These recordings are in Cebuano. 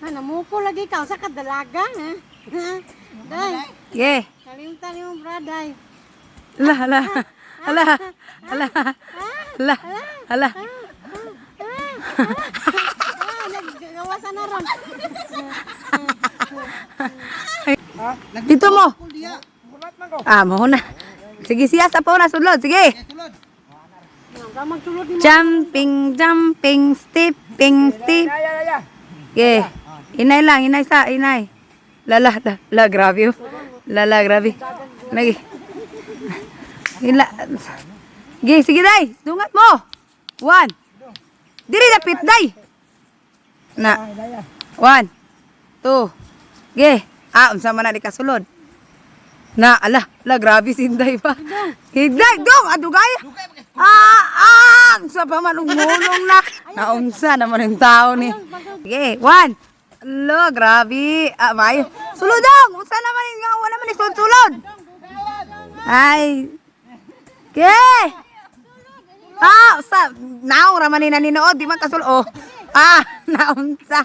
Ha, namuko lagi ka sa kadalaga, ha. Day, Ge. kalimtan nimo braday. Ala, ala. Ala. Ala. Ala. Ala. Ah, naggawasan na ron. Dito mo. Ah, mo na. Sige siya sa pa na sulod. Sige. Nga magsulod ni Jumping, jumping, stepping, step. Ge. Inay lang, inay sa, inay. Lala, la, la, grabe, oh. Lala, grabe. Lagi. Ila. Ge, sige day. Dungat mo. One. Diri dapit day. Na. One. Two. Ge. Ah, unsa man na di kasulod. Na, ala, ala, grabe si Inday pa. Inday, dong, adugay. Ah, ah, unsa pa man umulong na. Naunsa naman ang tao ni. Sige, one. Ala, grabe. Ah, may. Sulod dong, unsa naman nga wala man sulod sulod. Ay. Ge. Ah, usa naong ra man ni naninood, di man kasul oh. Ah, naunsa.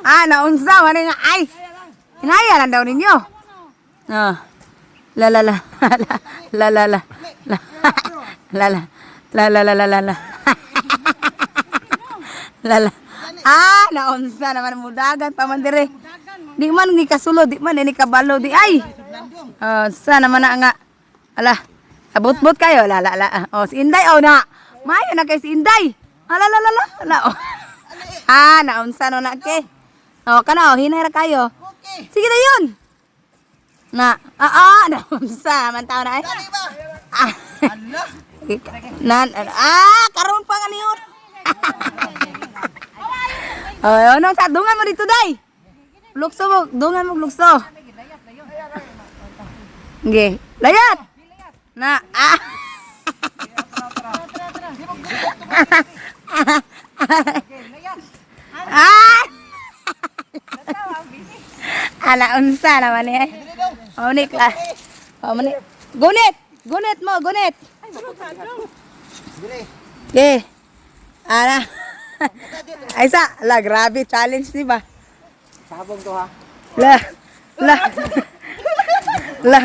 Ah, naunsa man ni nga ay. Hinaya lang daw ninyo. Ah. La la la la la la la la la la la la la la la la la. Ah, naunsa naman mo dagan pa man dire. Di man ni kasulod, di man ni kabalo di ay. Oh, sa naman na nga. Ala. Abot-bot kayo. La la la. Oh, si Inday oh na. Mayo na kay si Inday. Ala la la la. La oh. Ah, naunsa no na ke. Oh, kana oh, hinay ra kayo. Sige na yun. Na, ah, ah, naunsa man tao na ay. Ah. Nan, ah, karon pa nga niyon. Ay, ano sa dungan mo dito day. Lukso mo, dungan mo lukso. Ge, layat. Na, ah. Ah! Ala unsa naman eh. Oh, ni ka. Oh, mani. Gunit! Gunit mo, gunit. Ge. Ala. Ay sa, la grabe challenge di ba? Sabong to ha. La. La. La.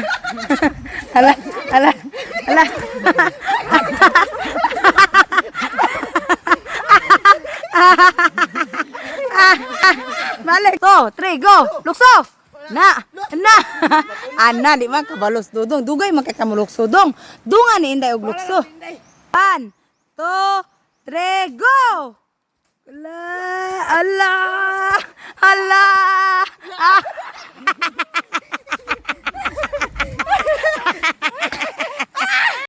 Ala, ala, ala. Balik. Two, three, go. Lukso. Na, na. Ana, di man kabalos dudong. Dugay man kay kamulukso dong. Dungan ni Inday og lukso. One, two, three, go. Ala, ala, ala.